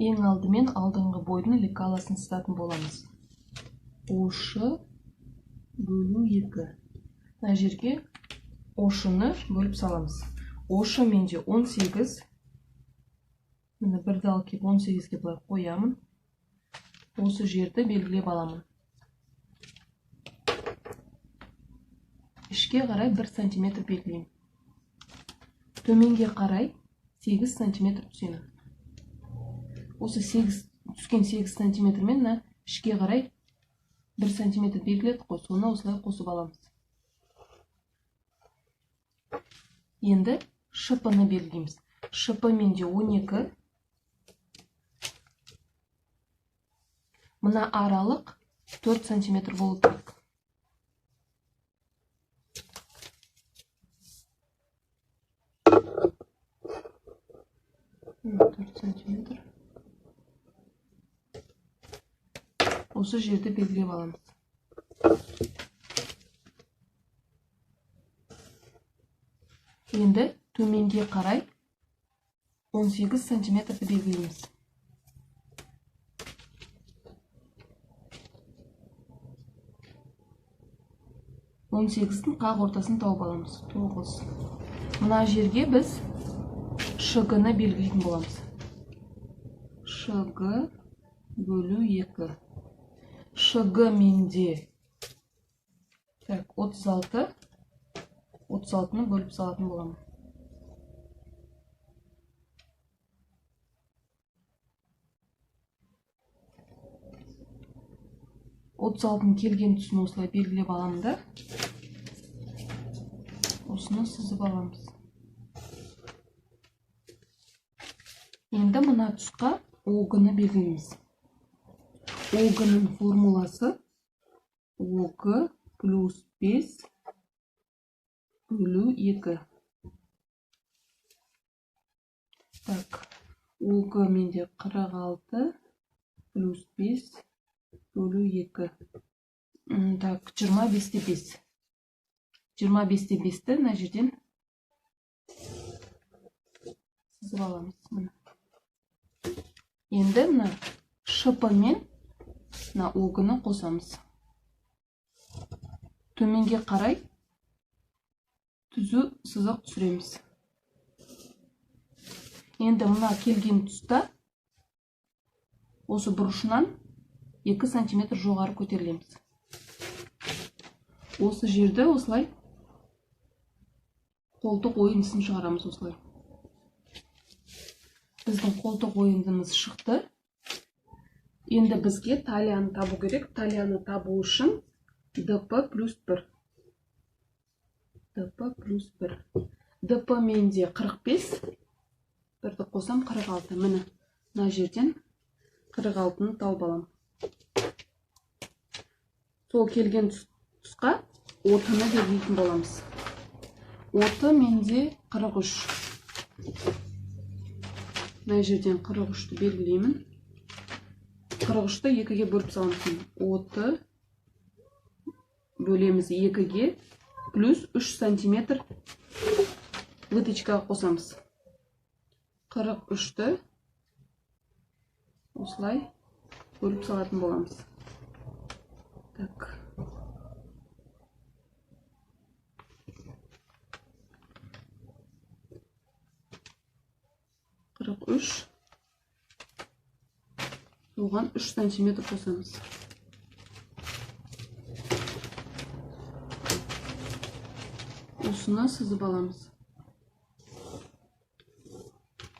Ең алдымен алдыңғы бойдың лекаласын сызатын боламыз. ОШ бөлу 2. Мына жерге ОШ-ны бөліп саламыз. ОШ менде 18. Міне бірді алып келіп 18-ге былай қоямын. Осы жерді белгілеп аламын. Ішке қарай 1 сантиметр белгілеймін. Төменге қарай 8 сантиметр түсемін. Осы 8, түскен 8 сантиметрмен мына ішке қарай 1 сантиметр белгіледік қой, соны осылай қосып аламыз. Енді ШП-ны белгілейміз. ШП менде 12. Мына аралық 4 сантиметр болу керек. 4 сантиметр. Осы жерді белгілеп аламыз. Енді төменге қарай 18 сантиметрді белгілейміз. Он сегіздің қақ ортасын тауып аламыз. 9. Мына жерге біз ШГ-ны белгілейтін боламыз. ШГ бөлу 2. ШГ менде так, 36. 36-ны бөліп салатын боламын. Отыз алтының келген тұсын осылай белгілеп аламын да, осыны сызып аламыз. Енді мына тұсқа ОГ-ны белгілейміз. ОГ-ның формуласы ОГ плюс 5 бөлу 2. Так, ОГ менде 46 плюс 5 бөлу 2. Так, жиырма бесте бес. Жиырма бесте бесті мына жерден сызып аламыз. Міне. Енді мына ШП мен мына ОГ-ны қосамыз. Төменге қарай түзу сызық түсіреміз. Енді мына келген тұста осы бұрышынан 2 сантиметр жоғары көтерілеміз. Осы жерді осылай қолтық ойындысын шығарамыз осылай. Біздің қолтық ойындымыз шықты. Енді бізге талияны табу керек. Талияны табу үшін ДП плюс 1. ДП плюс 1. ДП менде 45. Бірді қосам 46. Міне, мына жерден 46-ны тауып аламын. Сол келген тұсқа отыны белгілейтін боламыз. Оты менде 43. Мына жерден 43-ті белгілеймін. 43-ті екіге бөліп саламыз. Оты бөлеміз екіге, плюс 3 сантиметр выточкаға қосамыз. 43-ті осылай бөліп салатын боламыз. Так. 43. Оған 3 сантиметр қосамыз. Осыны сызып аламыз.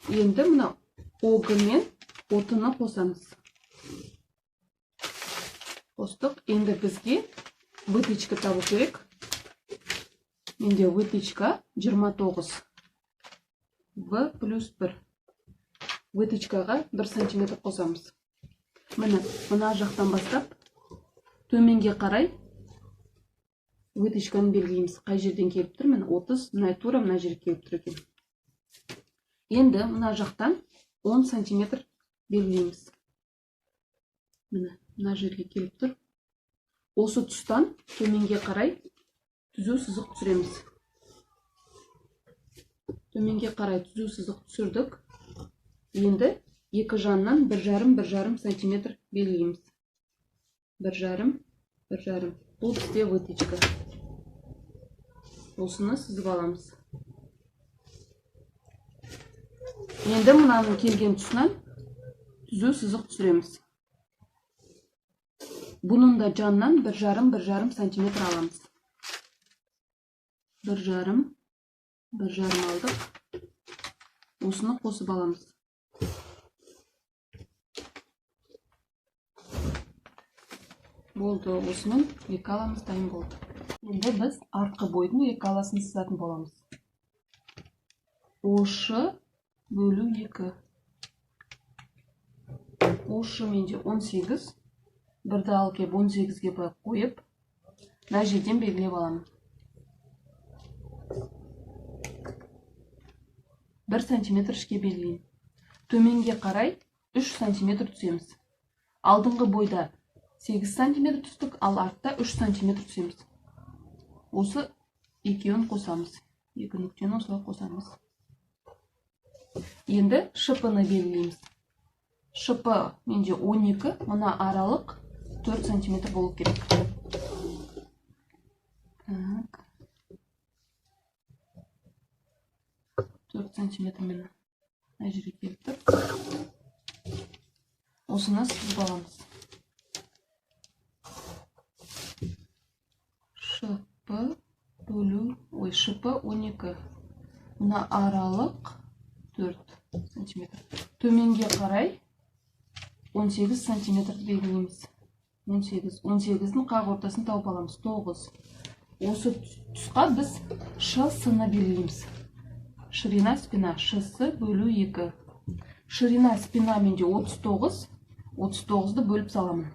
Енді мына ОГ мен отыны қосамыз. Қостық. Енді бізге выточка табу керек. Менде выточка 29. В плюс 1. Выточкаға 1 сантиметр қосамыз. Міне, мына жақтан бастап төменге қарай выточканы белгілейміз. Қай жерден келіп тұр? Міне 30, мына тура мына жерге келіп тұр екен. Енді мына жақтан 10 сантиметр белгілейміз. Міне, мына жерге келіп тұр. Осы тұстан төменге қарай түзу сызық түсіреміз. Төменге қарай түзу сызық түсірдік. Енді Екі жанынан 1,5-1,5 сантиметр белгілейміз. 1,5, 1,5. Бұл бізде выточка. Осыны сызып аламыз. Енді мынаның келген тұсынан түзу сызық түсіреміз. Бұның да жанынан 1,5-1,5 сантиметр аламыз. 1,5, 1,5 алдық. Осыны қосып аламыз. Болды, осымен лекаламыз дайын болды. Енді біз артқы бойдың лекаласын сызатын боламыз. Ошы бөлу 2. Ошы менде 18. Бірді алып келіп 18-ге былай қойып, мына жерден белгілеп аламын. 1 сантиметр ішке белгілеймін. Төменге қарай 3 сантиметр түсеміз. Алдыңғы бойда 8 сантиметр түстік, ал артта 3 сантиметр түсеміз. Осы екеуін қосамыз. Екі нүктені осылай қосамыз. Енді шпны белгілейміз. Шп менде 12, мына аралық 4 сантиметр болу керек. Так. 4 сантиметр міне мына жерге келіп тұр. Осыны сызып аламыз. Шп бөлу, ой, шп 12. Мына аралық 4 сантиметр. Төменге қарай 18 сантиметрді белгілейміз. 18. 18-дің қақ ортасын тауып аламыз. 9. Осы тұсқа біз ш с-ны белгілейміз. Ширина спина ш с бөлу 2. Ширина спина менде 39. 39-ды бөліп саламын.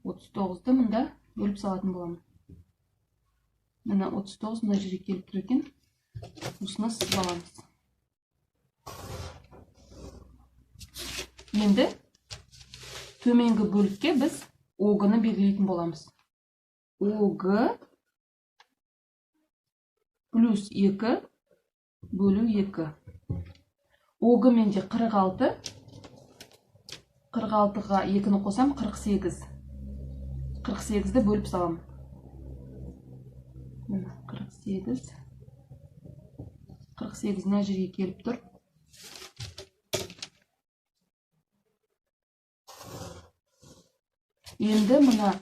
39-ды мында бөліп салатын боламын. Міне 39 мына жерге келіп тұр екен. Осыны сызып аламыз. Енді төменгі бөлікке біз ОГ-ны белгілейтін боламыз. ОГ плюс 2 бөлу 2. ОГ менде 46. 46-ға 2-ні қосам 48. 48-ді бөліп саламын. Міне 48. 48 мына жерге келіп тұр. Енді мына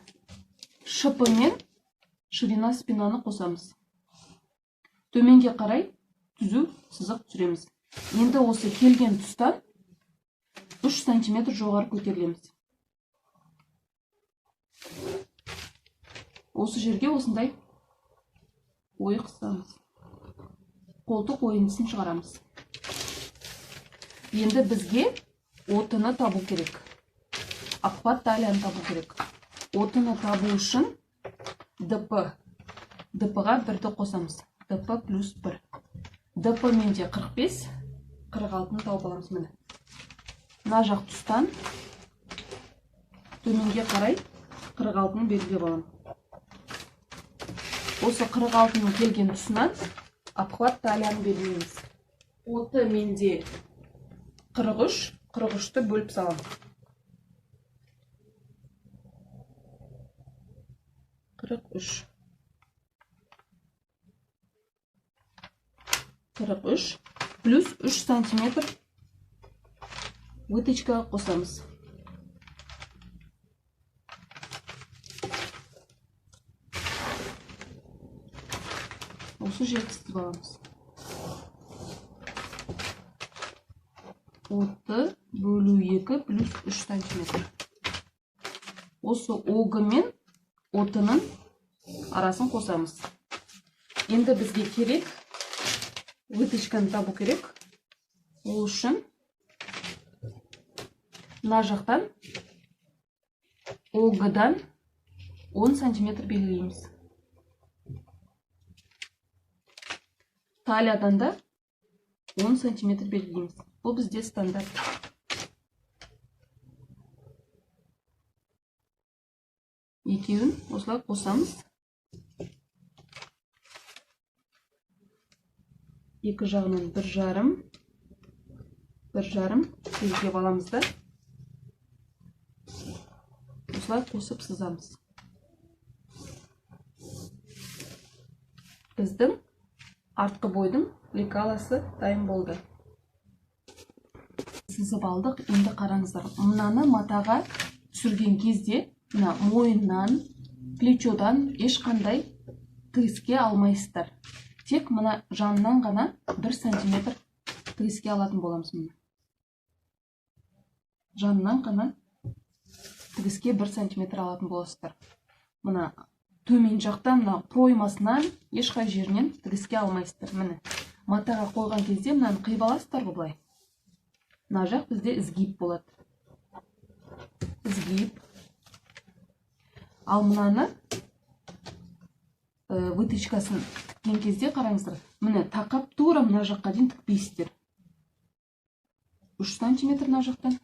шп мен ширина спинаны қосамыз. Төменге қарай түзу сызық түсіреміз. Енді осы келген тұстан 3 сантиметр жоғары көтерілеміз. Осы жерге осындай ойық сызамыз. Қолтық ойындысын шығарамыз. Енді бізге отыны табу керек. Обхват талияны табу керек. Отыны табу үшін ДП. ДП-ға 1-ді қосамыз. ДП плюс 1. ДП менде 45, 46-ны тауып аламыз міне. Мына жақ тұстан төменге қарай 46-ны белгілеп аламын. Осы 46-ның келген тұсынан обхват талияны белгілейміз. Оты менде 43, 43-ті бөліп саламын. 43. 43 плюс 3 сантиметр выточка қосамыз. Осы жерді сызып аламыз. Оты бөлу 2 плюс 3 сантиметр. Осы ОГ мен отының арасын қосамыз. Енді бізге керек выточканы табу керек. Ол үшін мына жақтан ОГ-дан 10 сантиметр белгілейміз. Талиядан да 10 сантиметр белгілейміз. Бұл бізде стандарт. Екеуін осылай қосамыз. Екі жағынан 1,5, 1,5 белгілеп аламыз да, осылай қосып сызамыз. Біздің артқы бойдың лекаласы дайын болды. Сызып алдық. Енді қараңыздар, мынаны матаға түсірген кезде мына мойыннан, плечодан ешқандай тігіске алмайсыздар. Тек мына жанынан ғана 1 сантиметр тігіске алатын боламыз. Мына жанынан ғана тігіске 1 сантиметр алатын боласыздар. Мына төмен жақтан, мына проймасынан ешқай жерінен тігіске алмайсыздар. Міне, матаға қойған кезде мынаны қиып аласыздар ғой былай. Мына жақ бізде изгиб болады. Изгиб. Ал мынаны выточкасын тіккен кезде қараңыздар, міне тақап тура мына жаққа дейін тікпейсіздер. 3 сантиметр мына жақтан,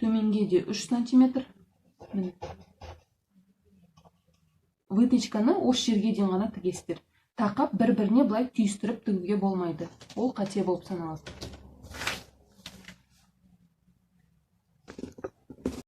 төменге де 3 сантиметр. Міне, выточканы осы жерге дейін ғана тігесіздер. Тақап бір-біріне былай түйістіріп тігуге болмайды. Ол қате болып саналады.